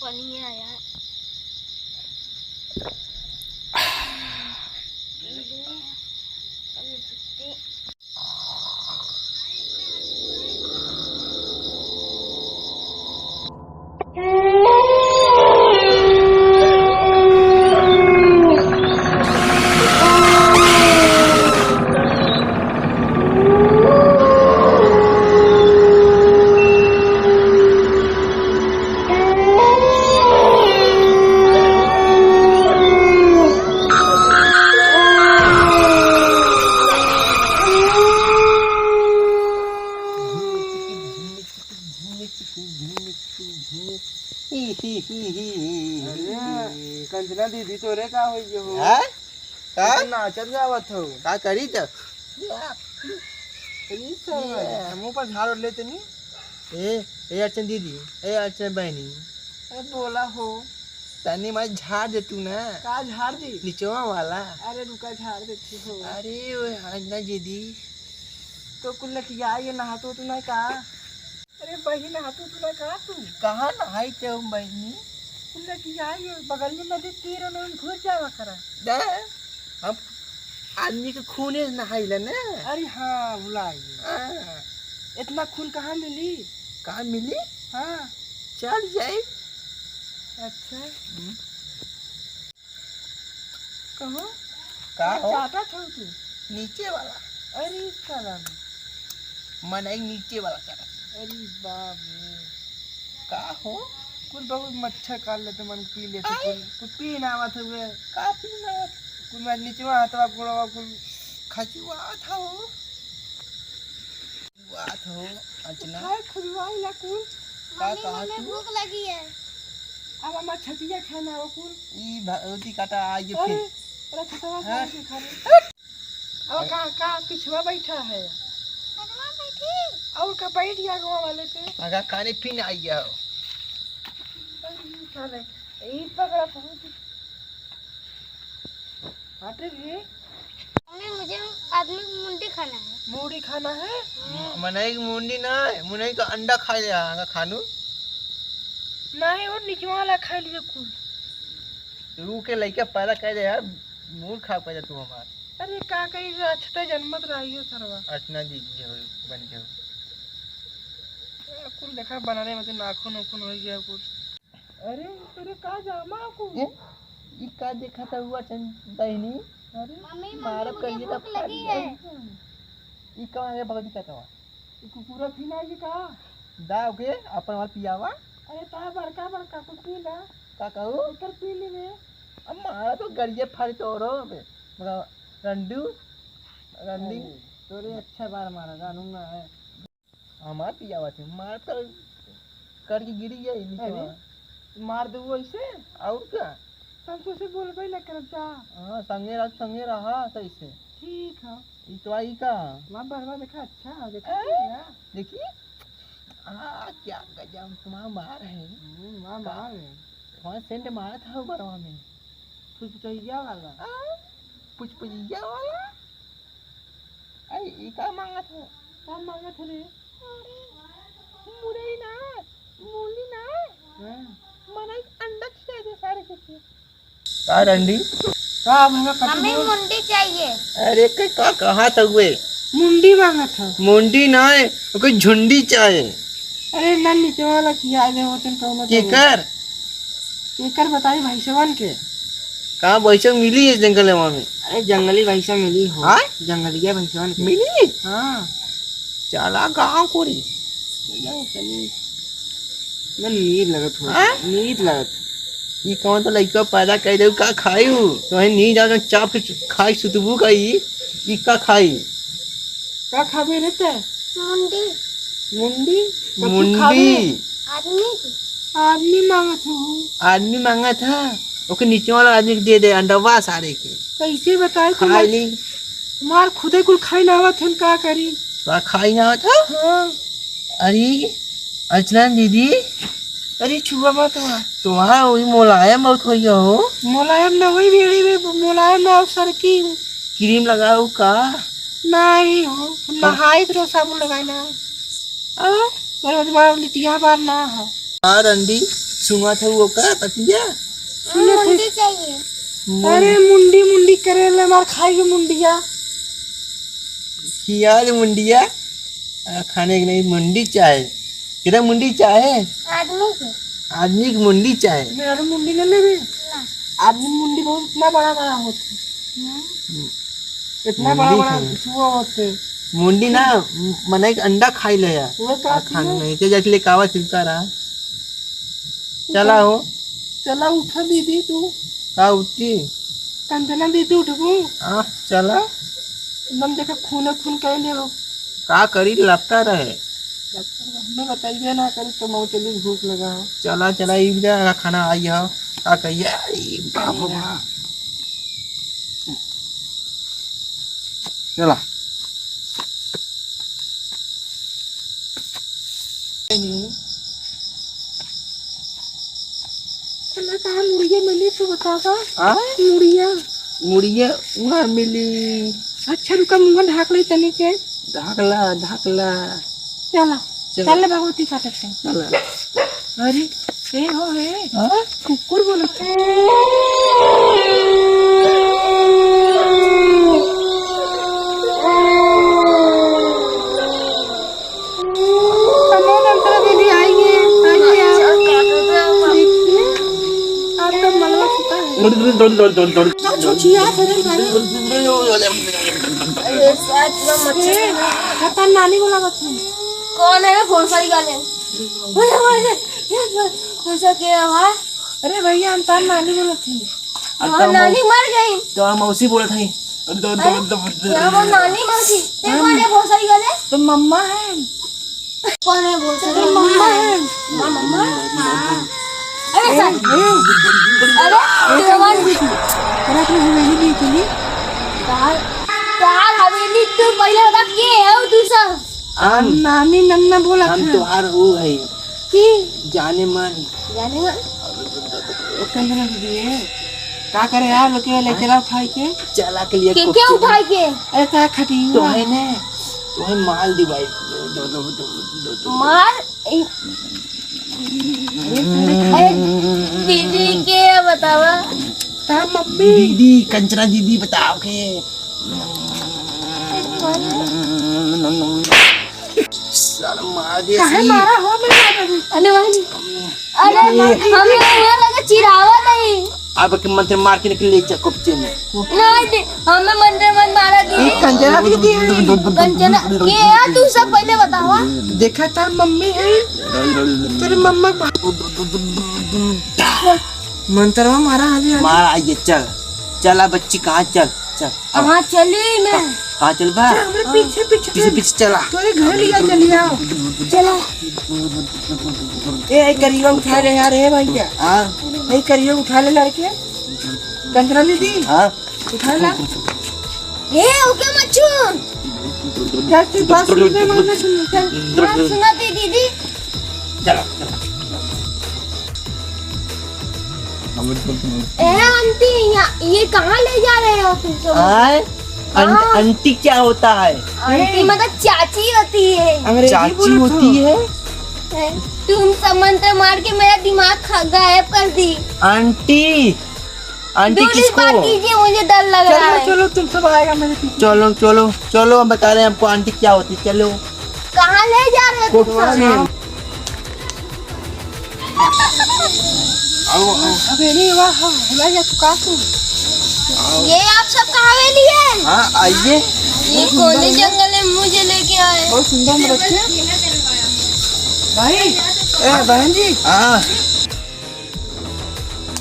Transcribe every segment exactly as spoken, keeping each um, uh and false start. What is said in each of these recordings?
पानी आया। अरे, कंचना दीदी, तोरे का होई हो? हैं? का? तू नाचत गावत हो। का करी त? ई सब ये। है, मुंह पर झाड़ लेते नहीं। ए, ए अर्चन दीदी, ए अर्चन बहनी। ए, बोला हो। तनी मार झाड़ दे तू ना। का झाड़ दी? निचवा वाला। अरे रुका, झाड़ देती हो। अरे, ओ, हाँ ना दीदी। तो कुल लटिया ये नहा तो तू ना का? अरे बहिन, हाथों धुला का तू? कहाँ नहाई ते हम बहिनी? लटिया ये बगल में नदी तीर में घुस जावा करा। दे, हम आदमी के खूने से नहाई ले ना। अरे हाँ, भुला गई। हाँ। इतना खून कहाँ मिली? कहाँ मिली? हाँ। चल जाई। अच्छा। हम्म। कहो, का का हो? चाटत हो तू? नीचे वाला। अरे साला। मनई नीचे वाला चाटत। अरे बाप रे। का हो? कुल बहुत मच्छर काट लेते, मन पी लेते आई। कुल। कुल पी ना आवत हुए। का पी ना आवत? कुल मैं निचवा हथवा गोड़वा कुल खजुआत हो। बात हो, अर्चना। खाए खुजवाई ला कुल। का मम्मी, कहा हमें तू? भूख लगी है। अब हमार छतिया खाना हो कुल। ई भौजी काटा आइए अरे, फिर। अरे छतवा हाँ? सारे के खा ले। अब का, का पिछवा बैठा है? छतवा बैठी। और का बैठ गया गोवा वाले पे? अगर खाने पीने आई गया हो। अरे, साले, ई पकड़ा पहुंच। हटे रे। मम्मी, मुझे आदमी की मुंडी खाना है। मुंडी खाना है? हाँ। म-, मनई की मुंडी ना है, मनई का अंडा खा ले आगा खानू। नहीं, वो निचवा वाला खा लिए कुल। तू के लइका पैदा कर दे यार, मूड खराब कर दे तू हमार। अरे का कही, जो अच्छा तो जन्मत रही हो सरवा। अर्चना दीदी हो, बन के हो। ए, कुल देखा बनाने में तो नाखून उखून हो गया कुल। अरे, तोरे का जामा को? ए, ई का देखा था हुआ चंद बहिनी? अरे, मम्मी, मम्मी, मारब मुझे करिए भूख तब लगी है। ई कहाँ है भगवती कहता हुआ? ई कुकुरा फिना ये का? दा ओके, अपन वाला पियावा। अरे, ता बड़का बड़का कुछ पी ला। का कहू? एकर पी ले रे। अब मारा तो गरिया फाड़ी तोरो बे। मगर रंडू, रंडी। अरे, तोरे अच्छा बार मारा, जानू ना है। हमार पियावा थे, मार कर, करके गिरी जाई नीचे अरे, वहाँ। मार दे वो ऐसे? और का? तब तो उसे बोलबे ना करब जा। हाँ, संगे रह, संगे रहा सही से। ठीक है। ई तो आई का? वहाँ बरवा देखा, अच्छा, देखा ए? तो यार। देखी? आ, क्या गजब तुम्हारा मार है। हम्म, वहाँ का? मार है। वहाँ सेंट मारा था वो बरवा में। फुसफुसैया वाला। आ, फुसफुसैया वाला? अरे, ई का मांगत हो? का मांगत हो रे? मुरई ना, मूली ना। हाँ। मनई अंडा खिया दे सारे के के। का रंडी? का अब हमें कथी हमें बोल? मुंडी चाहिए। अरे, के का कहा था हुए? मुंडी मांगत हो। मुंडी ना है, ओके झुंडी चाहे। अरे, ना नीचे वाला खिया दे होतन कौनो तो। केकर? केकर बताई भैंसवन के? कहाँ भैंसा मिली है जंगल में? अरे जंगली भैंसा मिली हो। हाँ? जंगलिया भैंसवन के। मिली? हाँ। चला गाँव कोरी। चलो, चली। मैं नींद लगत हो। हाँ? नींद लगत। ई कौन तो लइका पैदा कर दे, का खाई हूँ? तो है नींद आ, चाप के खाई सुतबू का ई, ई का खाई? का खाबे रे ते? मुंडी। मुंडी? कथी मुंडी। खाबे? आदमी की। आदमी मांगत हो। आदमी मांगत है, ओके नीचे वाला आदमी के दे दे अंडवा सारे के। कैसे बताए खा तुम्हार-, ली। तुम्हार खुदे कुल खाई ना आवत हन, का करी? तोरा खाई ना आवत है? हाँ। अरे, अर्चना दीदी। अरे, छुआ मत हुआ। तुम्हारा वही मुलायम बहुत हो गया हो। मुलायम ना वही बेड़ी में, मुलायम ना हो सर की। क्रीम लगाओ का? नहीं हो, हम का? नहाई तो साबुन लगाई ना। आ? पर वो तुम्हारा लिटिया बार ना हो। आ रंडी, सुना था वो का पतिया? सुना था। मुंडी चाहिए। मुंडी। अरे मुंडी, मुंडी करे ले मार खाई के मुंडिया। किया रे मुंडिया? आ, खाने के नहीं, मुंडी चाहे। कितना मुंडी चाहे? आदमी के। आदमी की मुंडी चाहे। मैं अरे मुंडी ले लेबे। ना। आदमी मुंडी बहुत इतना बड़ा बड़ा होता है। हम्म। इतना बड़ा मुंडी बड़ा खाए। बिछुआ होते। मुंडी ना, म-, मने एक अंडा खाई ले यार। वो का आ, खाने थी? नहीं, चल जाके लेके आवा, चिपका रहा। चला हो। चला उठा दीदी तू। का उठी? कंचना दीदी उठबू? हाँ, चला। एकदम देखे खूने खून कर ले हो। का करी, लगता रहे। हमें बताइए ना करी तो मौत चली भूख लगा हो। चला, चला, ई जा खाना आई हो। का कहिए? अरे बाप रे। चला। चला, कहाँ मुड़िया मिली तू बतावा? हाँ? मुड़िया। मुड़िया वहाँ मिली। अच्छा, रुका, मुँह ढाक ले तनी के। ढाकला, ढाकला। चला, चला। चल भगवती काटत है। चला। अरे, ए हो रे। हाँ? कुकुर बोलत है। कमोन अंतरा दीदी, आइए, आइए आप। देखिए, आपका मलवा छुपा है। तो छुछिया फिर मारे। ए, खतरनाक नानी बोला बच्चों। कौन है रे भोसड़ी वाले? भोसड़ी के है भाई? अरे भैया, हम तार नानी बोलत हई। आ, हमार तो नानी मौ-, मर गई। तो हम मौसी बोलत हई। अरे, तो, तो, अरे, तो, तो, हमार नानी मर गई। ते हम कौन है भोसड़ी वाले? तो मम्मा है। कौन है भोसड़ी तो वाले? मम्मा है। हाँ, मम्मा? हाँ। अरे, सर। ए, ए। अरे, ए, तेरे ए, ए, अरे, अपनी हवेली नहीं चली? तार, तार हवेली तू पहले बता, के है तू सब? हम, नामी नन्ना बोला हम था। तोहार ऊ है। की? जाने मन। जाने मन? ए, कंचना दीदी, ए, का करे यार, लोग के ले हाँ? चला उठाई के। चला के लिए के, कोप के चला। उठाई के? अरे, का खटी तो हुआ? है ने, तो है माल दिवाई। दो, दो, दो, दो, दो, दो। माल? ए, ए, दीदी के बतावा? ता मम्मी। दीदी, कंचना दीदी बताओ के। साला मार दे काहे सी। मारा हो मेरे बाबा जी? अरे भाई, अरे ये हम लोग वहाँ लगे चिढ़ावा नहीं। अब के मंत्र मार के निकल ले जा कुप्ते में। नहीं दे, हमें मंत्र मत मारा दीदी। ये कंचना दीदी है। कंचना, के है तू सब पहले बतावा। देखा था मम्मी है। तेरे मम्मा का मंत्रवा मारा अभी, अभी। मारा, आइए, चल। चला बच्ची, कहाँ चल, चल। कहाँ चली मैं? कहाँ चल बा? चल, हमरे पीछे, पीछे पीछे, चल। पीछे चला। तोरे घर लिया चली आओ। चला। ए, ए, करिया उठा ले यार, ए भैया। हाँ। ए, करिया उठा ले लड़के। कंचना दीदी। हाँ। उठा ला। ए, ओके मत छू। चल, तू बात सुन, मैं मानना सुन, चल। बात सुना दे दीदी। चलो, चलो। ए, आंटी, यहाँ, ये कहाँ ले जा रहे हो तुम सब? आए? आंट-, हाँ। आंटी क्या होता है? आंटी मतलब चाची होती है। अंग्रेजी चाची बोलो तो। होती है? है। तुम सब मंत्र मार के मेरा दिमाग खा-, गायब कर दी। आंटी, आंटी दूर इस किसको? बात कीजिए, मुझे डर लग रहा चलो, है। चलो, तुम सब आएगा मेरे पीछे। चलो, चलो, चलो, हम बता रहे हैं आपको आंटी क्या होती है, चलो। कहाँ ले जा रहे हो तुम कोठा सब? में। आओ, आओ। हवेली, वाह, हाँ, भुला गया तू, का तू? ये आप सब का हवेली है? हाँ, आइए। ये कौन जंगल है, मुझे लेके आए? बहुत सुंदर मत रखिए। भाई, ए, बहन जी। हाँ।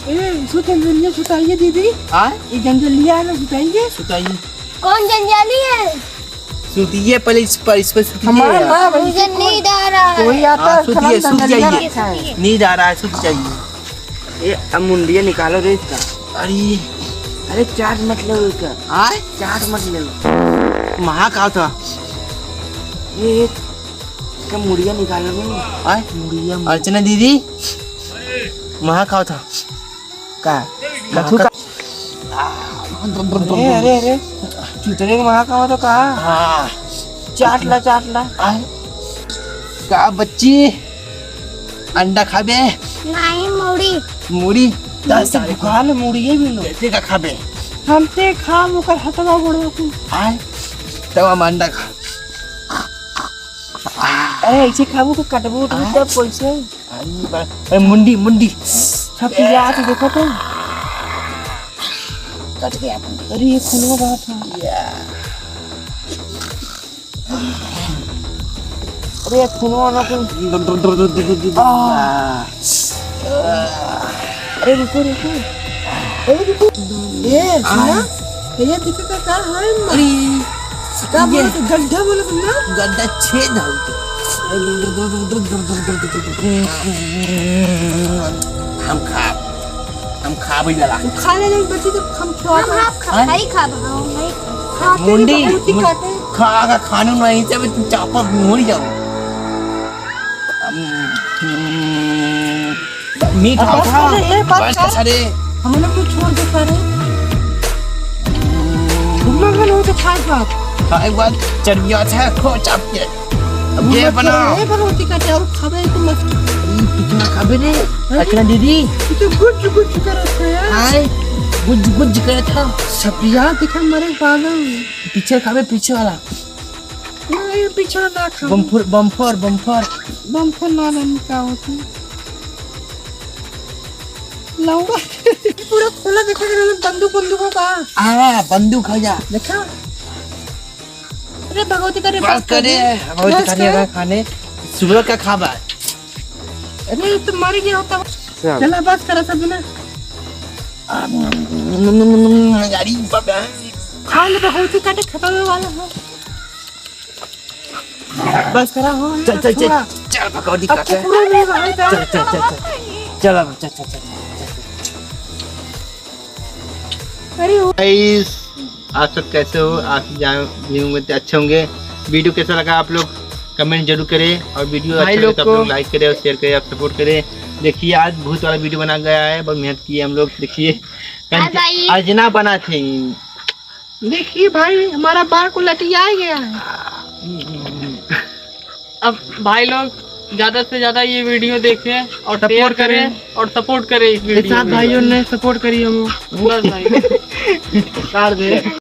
ए, इसको जंगलिया सुताइए दीदी। हाँ? ये जंगलिया है ना, सुताइए। सुताइए। कौन जंजाली है? सुतिए पहले इस पर, इस पर सुतिए हमारा यार। ना भाई, मुझे नींद आ रहा है। कोई आता हाँ, है, सुतिए, खराब सुत जंगलिया जाइए। रखा है। नींद आ रहा है, सुत जाइए। ए, अब मुंडिया निकालो रे इसका। अरे। अरे, चाट मत लो इसका। आय? चाट मत ले लो। महा का था? ये इसका मुड़िया निकालो रे। आय? मुड़िया, मुड़िया। अर्चना दीदी, महा का था? का? महा कथू का? का? अरे, अरे, अरे। चुतरे के महा का तो कहा? हाँ। चाट ला, चाट ला। आय। का बच्ची? अंडा खाबे? नहीं, मुड़ी। मुड़ी? दस सारे भुखाल मुड़ी है बिनु। ते का खाबे? हम ते खाब ओकर हथवा गोड़वा कुल। आय, तब हम अंडा खा। अरे, ऐसे खाबू के कटबू उटबू आय। तब कैसे? अरे बा-, अरे मुंडी, मुंडी। सब पिया तो देखो तो। कट गया मुंडी। अरे, ये खूनवा बहा था। या। अरे, ये खूनवा ना कोई। आ। अरे, रुको, रुको। अरे, रुको। ए, सुना? आय। ये देखो का, का है? अरे, का ये बोले तो गड्ढा बोले तो ना? गड्ढा छेद है उनके। हम खाब, हम खाब ही लगा। तू खा ले, जब बची तो हम खिलावा। हम आप खा, आय। नहीं खाब, हम नहीं खाब। खाते मुंडी, नहीं, बहुत ही मुं-, काटे। खा, खा, खाने नहीं, जब तू चापा मुड़ जाओ। हम, हम्म, मीठा अब बस था। कर, ए, बस बस कर। कर, अरे। हमने कुछ छोड़ दे, सारे। तुम लोग ना लोग तो खाए बात। खाए बात, चर्बिया था, खो चाप के। अब ये मत बना। करो, ए, भगवती का चाउर खाबे तो मत। ई, कितना खाबे रे? अरे। अतना दीदी। ये तो गुज गुज करत है यार। हाय, गुज गुज करत है। सब यार दिखा मरे पागल। पीछे खाबे, पीछे वाला। नहीं, पीछे ना खा। बम्फर, बम्फर, बम्फर। बम्फर ना, ना, का होता है? लौड़ा। पूरा खोला देखा कर, बंदूक, बंदूक हो का? आ, बंदूक हो जा। देखा? अरे भगवती करे, बस बस कर करे, दे। भगवती बस खाने कर। का खाने, सुबह का खाबा। अरे, तो मर गया होता। चल। चला, बस करा सब ना। गाड़ी पर खा ले, भगवती काटे खत्म होने वाला है। बस करा, हो, चल, चल, चल, छोड़ा। चल, भगवती अब काटे। कुकुर भी भाई था। चल, चल, चल, चल। चल, अब, चल, चल, चल, चल। अरे, ओ। Guys, आप सब कैसे हो? आप जान भी होंगे तो अच्छे होंगे। वीडियो कैसा लगा आप लोग comment जरूर करें, और वीडियो भाई अच्छा लगे लोग तो आप को लोग like करें और share करें, आप support करें। देखिए, आज भूत वाला वीडियो बना गया है, बहुत मेहनत की है हम लोग। देखिए, हाय भाई। अजना बना थे। देखिए भाई, हमारा बाल को लटिया गया है। अब भाई लोग ज्यादा से ज्यादा ये वीडियो देखें और support share करें करें। और support करें इस इस वीडियो साथ में। भाइयों ने support करी हम। बस भाई। काट दे।